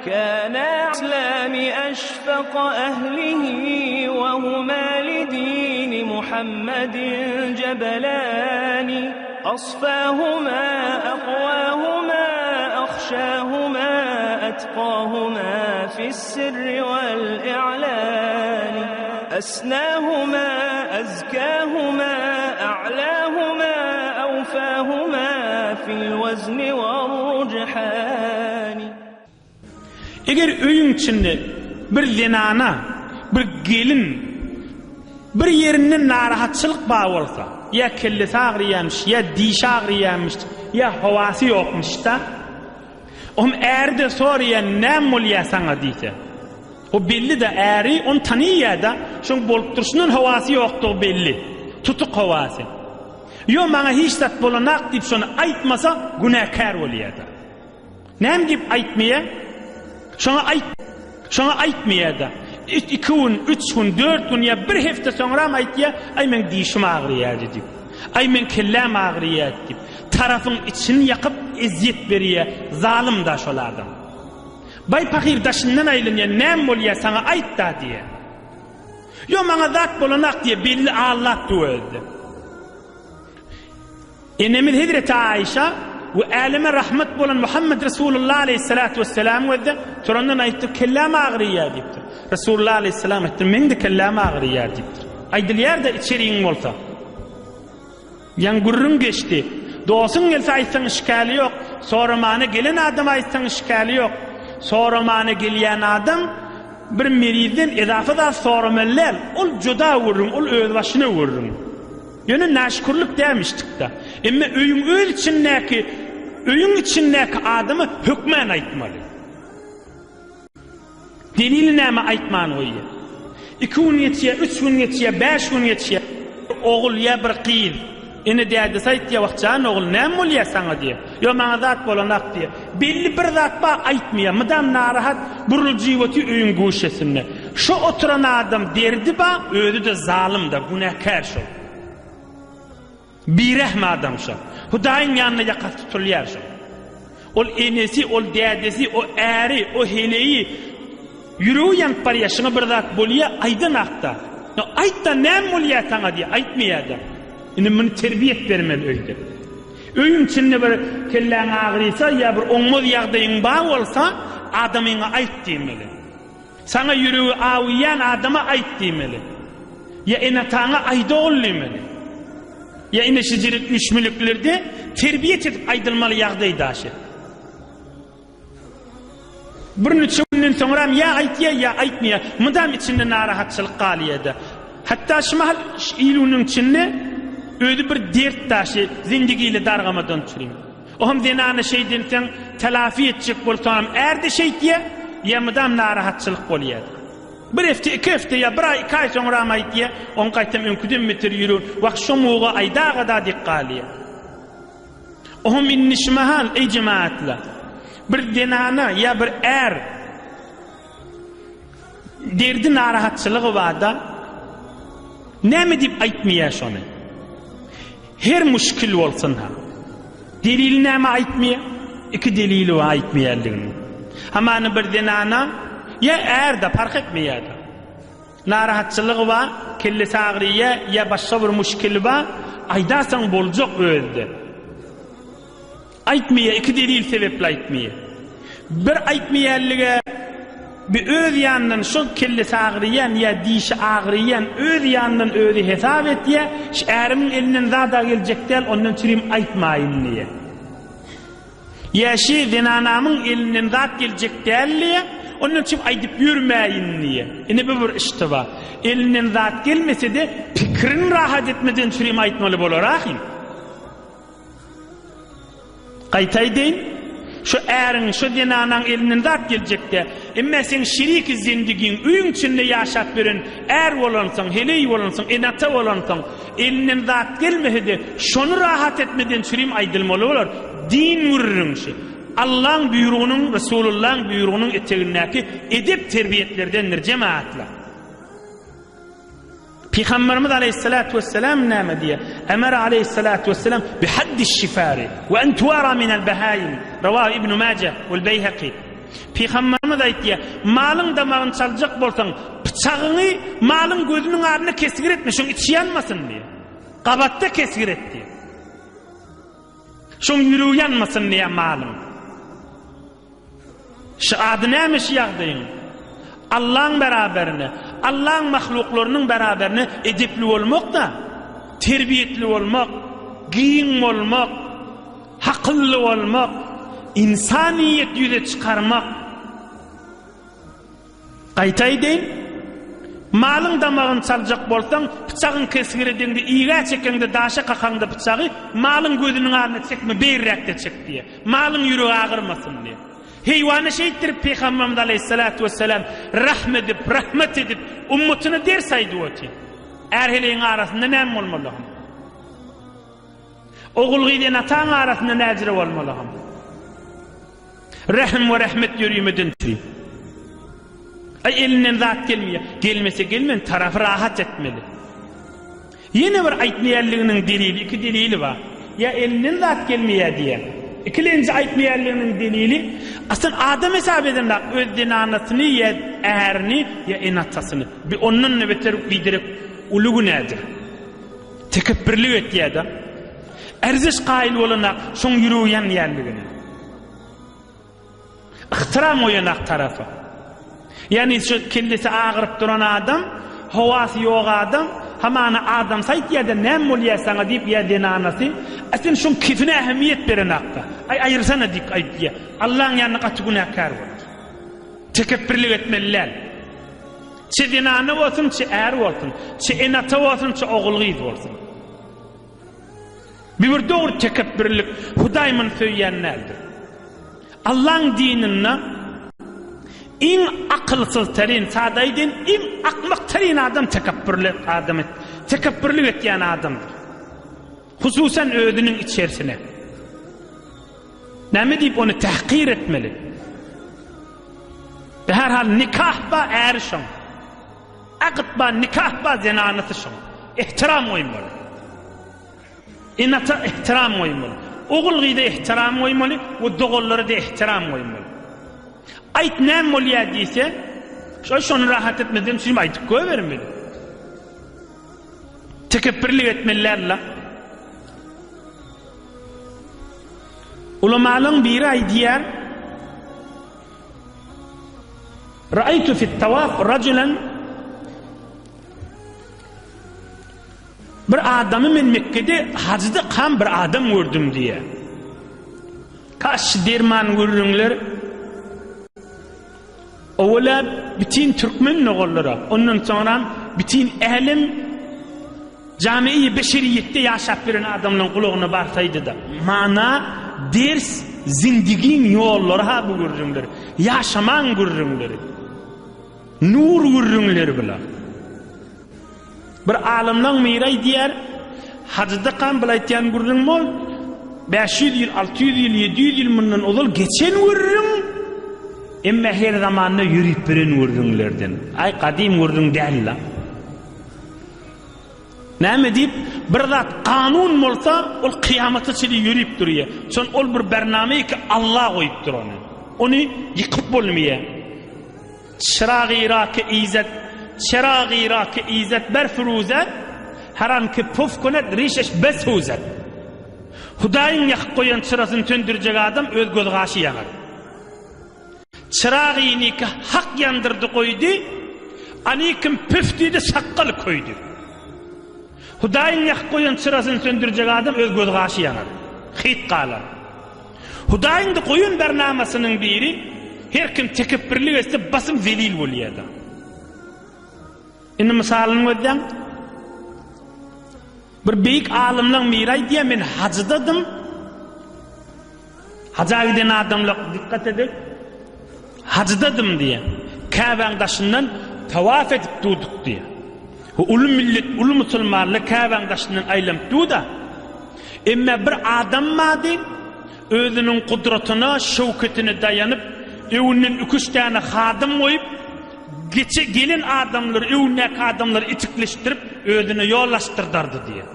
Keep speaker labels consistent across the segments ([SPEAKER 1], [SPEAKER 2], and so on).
[SPEAKER 1] Kana islami eşfaka ehlihi we huma li dini Muhammedin cebelani asfahuma akvahuma ahşahuma etqahuma fis-sirri wal-i'lani esnahuma ezkahuma a'lahuma awfahuma fil-wezni war-rujhani.
[SPEAKER 2] Eger öýüň içinde bir zenana, bir gelin bir ýerinden narahatçylyk bar bolsa, ýa kellesi agyrýarmyş, ýa dişi agyrýarmyş, ýa howasy ýokmyş-da, ohm äri-de soraýar, näme bolýar saňa diýse, o belli-de, äri ony tanyýar-da, şoň bolup durşundan howasy ýokdugy belli, tutuk howasy. Ýo, maňa hiç zat bolanak diýip şony aýtmasa, günäkär bolýar-da. Näme diýip aýtmaýa? Şoňa aýt, şoňa aýtmaýa-da. Iki gün, üç gün, dört gün ýa bir hepde soňram aýtýa, aý meň dişim agyrýardy diýip. Aý meň kelläm agyrýardy diýip. Tarapyň içini ýakyp ezýet berýä, zalym-da şol adam. Baý pahyr daşyndan aýlanýa, näme bolýa saňa aýt-da diýýä. Ýo maňa zat bolanak diýýä, belli allap dur özde. Enemiz hezreti Aişa we äleme rahmet bolan Muhammed Resulullah aleýhissalatu wesselam gözde turandan aýtdy, kelläm agyrýar diýipdir. Resulullah aleýhissalam aýtdy, meň-de kelläm agyrýar diýipdir. Aýdylýar-da içeriň bolsa. Ýaň gürrüň geçdi. Dosuň gelse aýtsaň işgäli ýok. Soramana gelen adama aýtsaň işgäli ýok. Soramana gelýän adam bir merizden ezafa zat soramaly däl. Ol juda gürrüň, ol özbaşyna gürrüň. Ýöne naşükürlik dämişdikda. Emme öýüň öz içindäki öýüň içindäki adama hökmän aýtmaly. Delili näme aýtman goýýa. Iki gün geçýä, üç gün geçýä, bäş gün geçýä. Bir ogul ýa bir gyz ene dädesi aýtýa wah jan ogul näme bolýa saňa diýä. Ýo maňa zat bolanak diýä. Belli bir zat bar aýtmaýa. Mydam narahat buruljyp otyr öýüň guşesinde. Şo oturan adam derdi ba, özi-de zalym-da, günäkär şol. Birehm adam şo. Hudaýyň ýanynda ýakasy tutulýar şol. Ol enesi, ol dädesi, o äri, o heleýi ýüregi ýanyp barýar, şuňa bir zat bolýar, aýdanakda. Ýa aýt-da näme bolýar saňa diýýär, aýtmaýar-da. Indi muny terbiýe bermeli öýde. Öýüň içinde bir kelläň agyrysa ýa bir oňmaz ýagdaýyň bar bolsa, adamyňa aýt diýmeli. Saňa ýüregi awuýan adama aýt diýmeli. Ýa ene-ataňa aýt ogul diýmeli. Ýa ine şejiret üýşmeliklerde terbiýet edip aýdylmaly ýagdaý daşy. Birniçe günden soňram ýa aýtýa ýa aýtmaýa. Mydam içinde narahatçylyk galýada. Hatda şu mahal il-günüň içinde özi bir dert daşy zindigili dargamadan çürim. Ohm zenana şeýdenseň telafi etjek bolsaňam ärde şeýtýä ýa mydam narahatçylyk bolýa. Bir hepde iki hepde ýa bir aý iki aý soňram aýtýa oň gaýtam öňküden beter ýüregi wah şo muga aýdagada dik galýa. Ohm indi şu mahal eý jemaatlar bir zenana ýa bir är Derdi narahatçylygy barda näme diýip aýtmaýar şony. Her muşkil bolsun ha. Delili näme aýtmaýar? Iki delili bar aýtmaýanlygynyň. Hamany bir zenana ýa är-de parh etmeýär-de. Narahatçylygy bar, kellesi agryýar ýa başga bir muşkili bar, aýdarsaň boljak özi-de. Aýtmaýar, iki delil sebepli aýtmaýar. Bir aýtmaýanlyga bir öz ýanyndan şol kellesi agyrýan ýa dişi agyrýan öz ýanyndan özi hesap etýär, şu ärimiň elinden zad-a geljek däl, ondan çürim aýtmaýyn diýýär. Ýa şi zenanamyň elinden zat geljek däl diýýär, ondan çürim aýdyp ýörmäýin diýýär. Ine bu bir iştiba. Elinden zat gelmese-de pikirini rahat etmeden çürim aýtmaly bolar ahym. Gaýta aýdaýyn, şu äriň, şu zenanaň elinden zat geljek-dä. Emme seň şeriki zendigiň, öýüň içinde ýaşap ýören är bolansoň, heleý bolansoň, ene-ata bolansoň, elinden zat gelmese-de, şony rahat etmeden çürim aýdylmaly bolar. Din gürrüň şu. Allaň buýrugynyň, Resulullaň buýrugynyň etegindäki edep-terbiýetlerdendir, jemagatlar. Pygamberimiz aleýhissalatu wesselam näme diýýär? Emere aleýhissalatu wesselam bi haddiş şifari we en tuara minel behaim. Rawahu Ibn Maje wel Beýhaki. Pygamberimiz aýtýar, malyň damagyny çaljak bolsaň, pyçagyňy malyň gözüniň alnynda kesgir etme, şoň içi ýanmasyn diýýär. Gabatda kesgir et diýýär. Şoň ýüregi ýanmasyn diýýär malyň. Şu ady näme şu ýagdaýyň? Allaň beraberine, Allaň mahluklarynyň beraberine edepli bolmak-da, terbiýetli bolmak, giň bolmak, hakylly bolmak, ynsanyýet ýüze çykarmak. Gaýta aýdaýyn, malyň damagyny çaljak bolsaň, pyçagyň kesgir edeňde, igä çekeňde, daşa kakaňda pyçagy malyň gözüniň alnyna çekme, beýriräkde çek diýýär. Malyň ýüregi agyrmasyn diýýär. Heýwana şeýtdirip Pygamberimiz aleýhissalatu wessalam rahm edip, rahmet edip, ummatyna ders aýdyp otyr. Är-heleýiň arasynda näme bolmalygyny. Ogul-gyz ene-ataň arasynda näjire bolmalygyny. Rähim we rähmet ýörimeden çüri. Aý elinden zat gelmeýär. Gelmese gelmen, tarapy rahat etmeli. Ýene bir aýtmaýanlygynyň delili, iki delili bar. Ýa elinden zat gelmeýär diýýär. Ikilenji aýtmaýanlygynyň delili, asyl adam hesap edenok öz zenanasyny ýa ärini ýa ene-atasyny. Bi ondan-da beter biderek uly günädir. Tekepbirlik etýär-de. Ärzeş kaýyl bolanak şoň ýüregi ýanýanlygyna. Yhtyram goýanak tarapa. Ýagny şu kellesi agyryp duran adam, howasy ýok adam, hamana adamsy aýtýar-da näme bolýar saňa diýip ýa zenanasy, a sen şoň kefine ähmiýet berenakda. Aý aýyrsana diýip aýdýar. Allaň ýanynda gaty günäkär bolar. Tekepbirlik etmeli däl. Çe zenana bolsun, çe är bolsun, çe ene-ata bolsun, çe ogul-gyz bolsun. Bu bir dogry tekepbirlik, Hudaý muny söýýän däldir. Allaň dininde iň akylsyz terin, sada aýdaýyn, iň akmak terin adam tekepbirlik adam tekepbirlik etýän adamdyr. Hususan özüniň içerisine. Näme diýip ony tahkir etmeli? Her hal nikah ba äri şoň. Akyt ba nikah ba zenanasy şoň. Ehtiram goýmaly. Ene-ata ehtiram goýmaly. Ogul-gyza ehtiram goýmaly we doganlara-da ehtiram goýmaly. Aýt näme bolýar diýse, şo şony rahat etmezden üçin aýdyp goýbermeli. Tekepbirlik etmeli däl-la. Ulamalaryň biri aýdýar, Ra'aytu fit tawaf rajulan Bir adamy men Mekgede hajda kam bir adam gördüm diýýär. Kaş derman gürrüňler owala bitin türkmen doganlara, ondan soňram bitin älem Jami-i beşeriýetde ýaşap ýören adamlaryň gulagyna barsaýdy-da, mana, ders, zindigiň ýollary-ha bu gürrüňler, ýaşamaň gürrüňleri, nur gürrüňleri bular. Bir alymlaň biri aýdýar, Hajydakam bul aýtýan gürrüň bol, 500 ýyl, 600 ýyl, 700 ýyl mundan ozal geçen gürrüň, emma her zamanda ýörüp beren gürrüňlerden. Aý, gadym gürrüň däl-la. Näme diýip, bir zat kanun bolsa, ol kyýamata çenli ýörüp durýar. Şon ol bir bername ki Allah goýupdyr ony. Ony ýykyp bolmaýar. Çyragy ra ki izet, çeragy ra ki izet ber furuzet, her an ki puf kunet rişeş besuzet. Hudaýyň ýakyp goýan çyrasyny söndürjek adam öz göz-gaşy ýanar. Çyragynyky Hak ýandyrdy goýdy, Anykim püf diýdi, sakgal köýdi. Hudaýyň ýakyp goýan çyrasyny söndürjek adam öz göz-gaşy ýanar, hyt galar. Hudaýyň-da goýan bernamasynyň biri, her kim tekepbirlik etse basym zelil bolýar-da. Indi mysalyny gözläň. Bir beýik alymlaň biri aýdýar, men hajydadym. Haja giden adamlar dikkat edip, hajydadym diýýär. Käbäň daşyndan tawaf edip durduk diýýär. Bu uly millet, uly musulmanlar Käbäň daşyndan aýlanyp dur-da. Emma bir adam bardy, özüniň gudratyna, şöwketine daýanyp, öňünden iki-üç däne hadym goýup, geçe gelen adamlary, öňündäki adamlary itikleşdirip, özüne ýol açdyrdardy diýýär.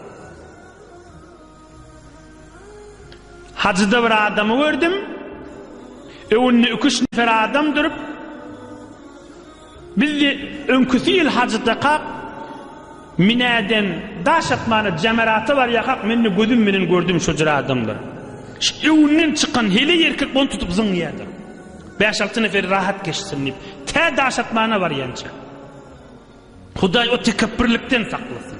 [SPEAKER 2] Hajyda bir adamy gördüm. Öňünde iki-üç nefer adam durup, biz öňküsi ýyl hajydakak, Minäden daş atmana Jemerata barýakak men-de gözüm bilen gördüm şo jür adamlary. Şu öňünden çykan heleý erkek ony tutup zyňýardy. Bäş-alty neferi rahat geçsin diýip, tä daş atmana barýança. Hudaý o tekepbirlikden saklasyn.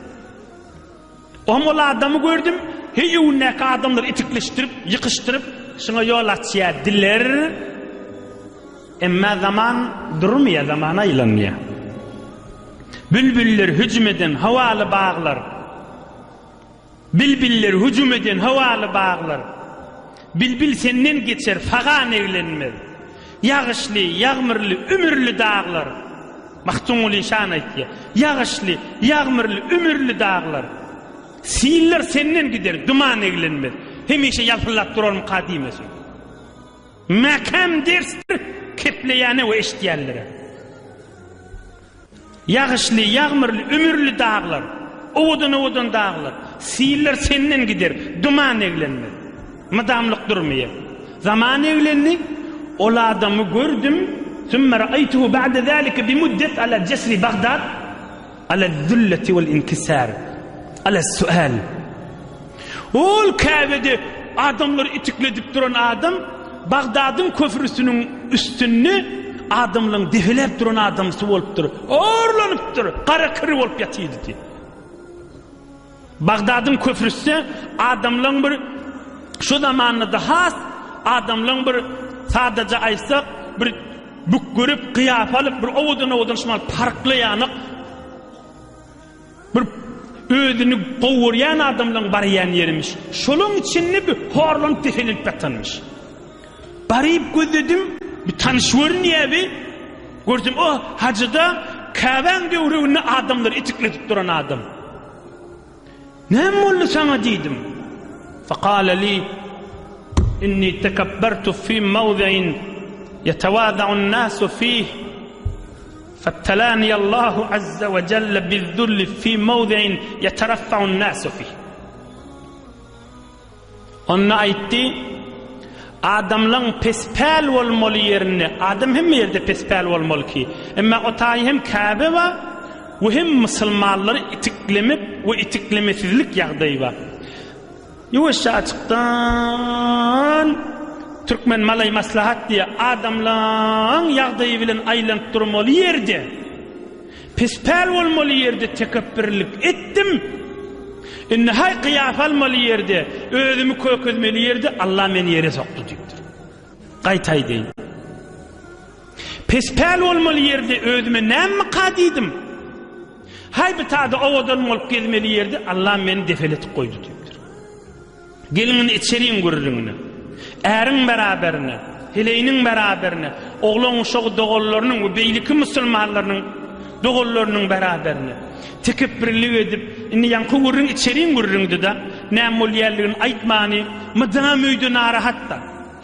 [SPEAKER 2] Oňa ol adamy gördüm, heý öňündäki adamlary itikleşdirip, ýykyşdyryp, şuňa ýol açýar diler. Emma zaman durmaýar, zaman aýlanýar. Bilbiller hüjüm eden howaly baglar. Bilbiller hüjüm eden howaly baglar. Bilbil senden geçer, fagan eglenmez. Ýagyşly, ýagmyrly, ümürli daglar. Magtymguly şan aýtýar. Ýagyşly, ýagmyrly, ümürli daglar. Siller senden gider, duman eglenmez. Hemişe ýalpyldap durarmyka diýmesin. Mäkäm dersdir kepleýäne we eşidýänlere. Ýagyşly, ýagmyrly, ümürli daglar, owadan-owadan daglar, siller senden gider, duman eglenmez. Mydamlyk durmaýar. Zaman eglendi, ol adamy gördüm, sümme ra'aýtuhu ba'de zalike bimuddet ala jesri Bagdad, ala zülleti wal inkisar, ala sual. Ol Käbede adamlary itikledip duran adam Bagdadyň köprüsiniň üstünde adamlaryň depeläp duran adamsy bolupdyr. Horlanypdyr, gara kir bolup ýatyrdy diýip. Bagdadyň köprüsde adamlaryň bir şu zamanda-da has adamlaryň bir sadaja aýtsak bir bükgürip, gyýafa alyp bir owadan-owadan şumal parklaýanyk Bir özüni gowy görýän adamlaň barýan ýerimiş. Şolaň içinde bir horlanyp depelenip ýatanmyş. Baryp gözledim, bir tanyş görünýär bi. Görsem o hajyda Käbäň döwreginde adamlary itikledip duran adam. Näme boldy saňa diýdim. Fekale li inni tekebbertu fi mawzi'in yetewaza'un nasu fih. Febtelani Allahu azze we celle bizzulli fi mawzi'in yetereffa'un nasu fih. Onda aýtdy, Adamlaň pespäl bolmaly ýerinde, adam hemme ýerde pespäl bolmaly ki, emma o taýy hem Käbe bar we hem musulmanlary itiklemek we itiklemesizlik ýagdaýy bar. Ýuwaşja açykdan türkmen malaý maslahat diýýär, adamlaň ýagdaýy bilen aýlanyp durmaly ýerde, Pespäl bolmaly ýerde tekepbirlik etdim. Indi haý kyýafa almaly ýerde, özümi kökezmeli ýerde Allah meni ýere sokdy diýipdir. Gaýta aýdaýyn. Pespäl bolmaly ýerde özüme nämmika diýdim. Haý bir tada owadan bolup gezmeli ýerde Allah meni depeletip goýdy diýipdir. Geliň indi içeriň gürrüňine. Äriň beraberine, heleýiniň beraberine, oglan-uşagy doganlarynyň we beýleki musulmanlarynyň doganlarynyň beraberine. Tekepbirlik edip, indi ýaňky gürrüň içeriň gürrüňdi-de, näme bolýanlygyny aýtmany, mydam öýde narahat-da.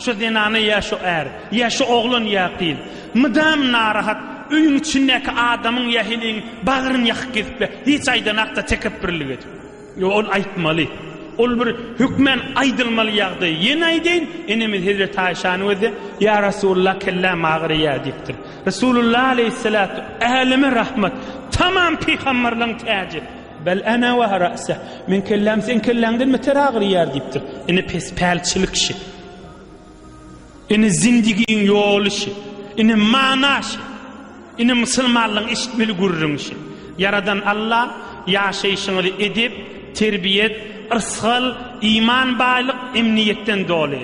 [SPEAKER 2] Şo zenana ýa şo är, ýa şo oglan ýa gyz, mydam narahat, öýüň içindäki adamyň ýa heleýiň bagryny ýakyp gezip, hiç aýdanak-da tekepbirlik edip. Ýok, ol aýtmaly. Ol bir hökmän aýdylmaly ýagdaý. Ýene aýdaýyn, enemiz hezreti Aýşanyň özi, Ýa Resulullah, kelläm agyrýar diýipdir. Resulullah aleýhissalatu äleme rahmat, tamam pygamberleň täji. Bel ana we ra'seh. Men kelläm seň kelläňden beter agyrýar diýipdir. Ine pespälçilik şi. Ine zindigiň ýoly şi. Ine mana şi. Ine musulmanlaryň eşitmeli gürrüňi şi. Ýaradan Alla ýaşaýşyňyzy edep, terbiýet, yrsgal, iman baýlyk, emniýetden doly.